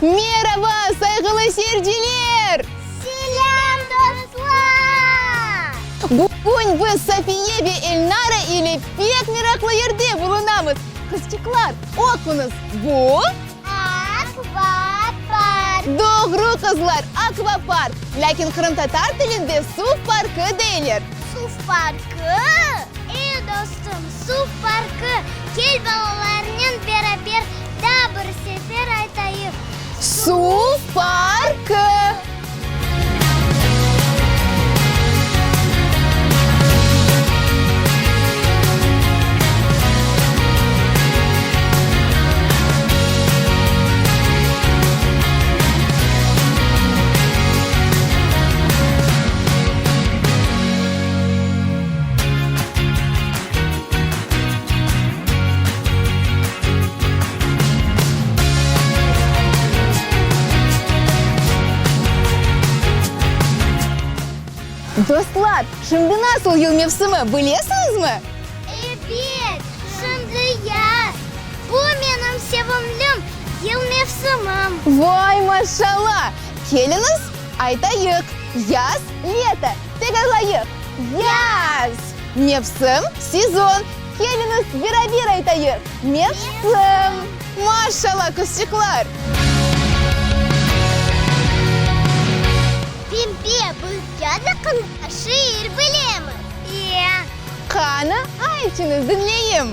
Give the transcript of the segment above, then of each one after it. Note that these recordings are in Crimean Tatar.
Meraba, sayğılı seyirciler! Selâm, dostlar! Bugün biz Safiye ve Elnara ile pek meraqlı yerde bulunamız. Qızçıqlar, oquñız, bu? Akvapark! Doğru, qızlar, akvapark. Lâkin qırımtatar tilinde suv parkı deyler. Suv parkı? E, dostum, suv parkı. Kel balalarnen beraber daa bir sefer aytayıq. Suv parkı! Dostlar, şimdi nasıl yıl mevsimi, bilesiñizmi? Ebet, şimdi yaz. Bu menim sevimlim yıl mevsimim. Vay, maşalla! Keliñiz, aytayıq, yaz, leto. Tekrarlayıq, yaz! Mevsim, sezon. Keliñiz, beraber aytayıq, mevsim! Maşalla, qızçıqlar! Pembe, biz yaz aqqında şiir bilemiz. E. Qani, aytıñız, diñleyim.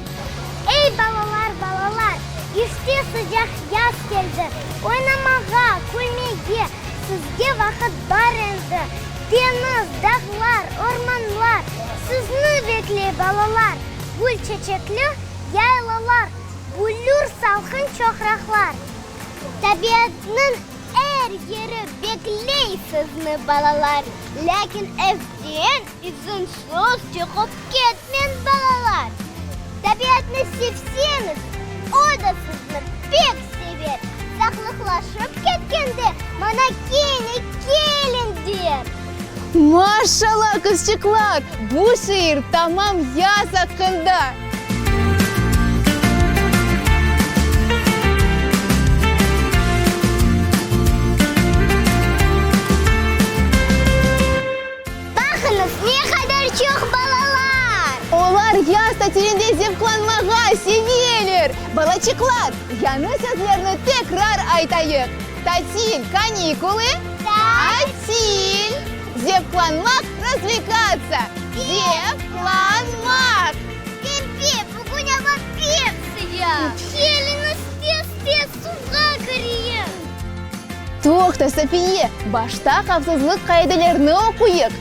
Ey, balalar, balalar, işte sıcaq yaz keldi, Oynamağa, külmege sizge vaqıt bar endi. Deñiz, dağlar, ormanlar sizni bekley, balalar, Gül çeçekli yaylalar, büllür salqın çoqraqlar. Tabiatnıñ er yeri bekley sizni, balalar, Lâkin evden izinsiz çıqıp ketmeñ, balalar. Tabiatnı sevseñiz, o da sizni pek sever, Saqlıqlaşıp ketkende maña kene keliñ der. Maşallah, qızçıqlar, bu şiir tamam yaz aqqında. Baqıñız, ne qadar çoq balalar! Olar yaz tatilinde zevqlanmağa seveler. Balaçıqlar, yañı sözlerni tekrar aytayıq, tatil, kanikulı, tatil, zevqlanmaq, razvlekatsiya, zevqlanmaq. Pembe, bugün ava pek sıcaq. Keliñiz, tez-tez suvğa kireyik. Toqta, Safiye, başta havfsızlıq qaidelerini oquyıq.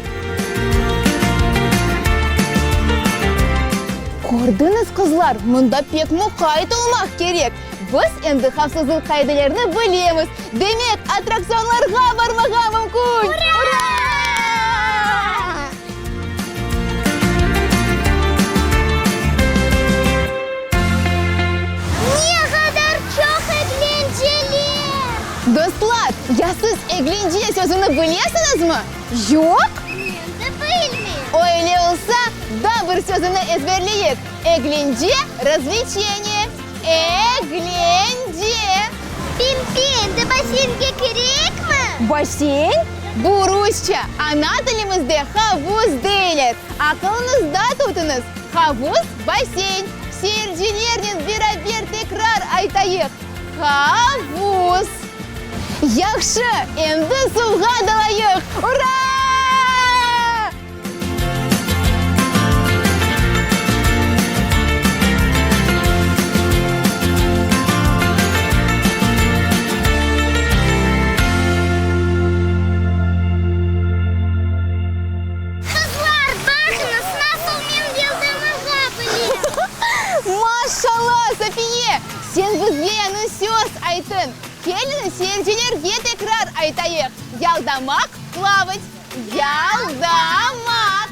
Kördiñiz, qızlar, mında pek muqayt olmaq kerek. Biz endi havfsızlıq qaidelerini bilemiz, demek, attraktsionlarğa barmağa mümkün! Ura! Ne qadar çoq eglenceler! Dostlar, ya siz eglence sözüni bilesiñizmi? Yoq? Men de bilmeyim. Öyle olsa, daa bir sözüni ezberleyik, eglence, razvleçeniye. Eglence. Pembe, endi basseynge kireyikmi? Basseyn? Bu rusça, ana tilimizde havuz deyler. Aqılıñızda tutuñız, havuz, basseyn. Seyircilernen beraber tekrar aytayıq, havuz. Yahşı, endi suvğa dalayıq! Ura! Qızlar, baqıñız, nasıl men yıldamağa bilem! Maşallah, Safiye, sen bizge yañı söz aytıñ. Keliñ, seyircilerge tekrar aytayıq, yaldamaq, plavat. Yaldamaq.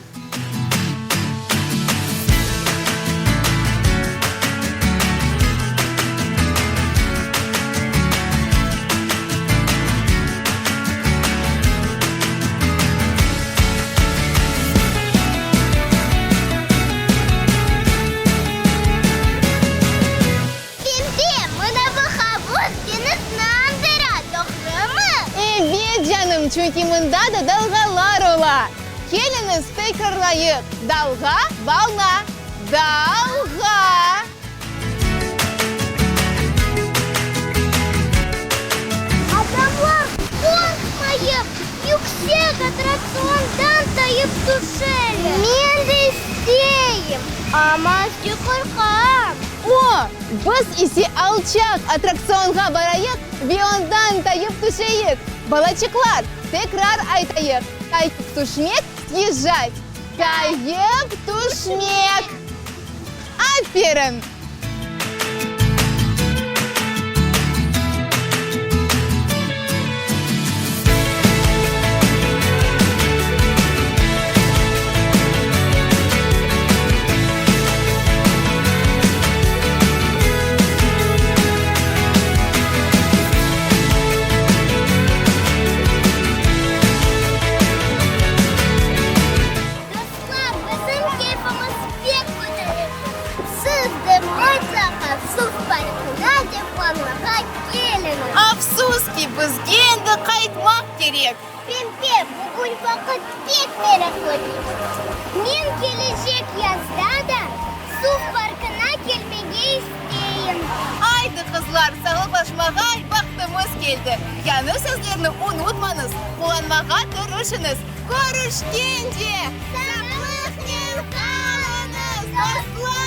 Pembe, mına bu havuz deñizni añdıra. çünki mında da dalğalar ola. Keliñiz, tekrarlayıq, dalğa, volna, dalğa. Adamlar qorqmayıp, yüksek attraktsiondan tayıp tüşeler. Men de isteyim, amma azca qorqam. O, biz ise alçaq attraktsionğa barayıq ve ondan tayıp tüşeyik. Balaçıqlar, tekrar aytayıq, tayıp tüşmek, syezzjat. Tayıp tüşmek. Aferin! Dostlar, bizim keyfimiz pek köterildi. Siz de mıtlaqa suv parkına dep almağa keliñiz. Afsus ki, bizge endi qaytmaq kerek. Pempe, bugün vaqıt pek meraqlı keçti. Men kelecek yazda da suv parkına kelmege isteyim. Aydı, qızlar, sağlıqlaşmağa vaqtımız keldi. Yañı sözlerni unutmañız, qullanmağa tırışıñız. Körüşkence! Sağlıqnen qalıñız, dostlar!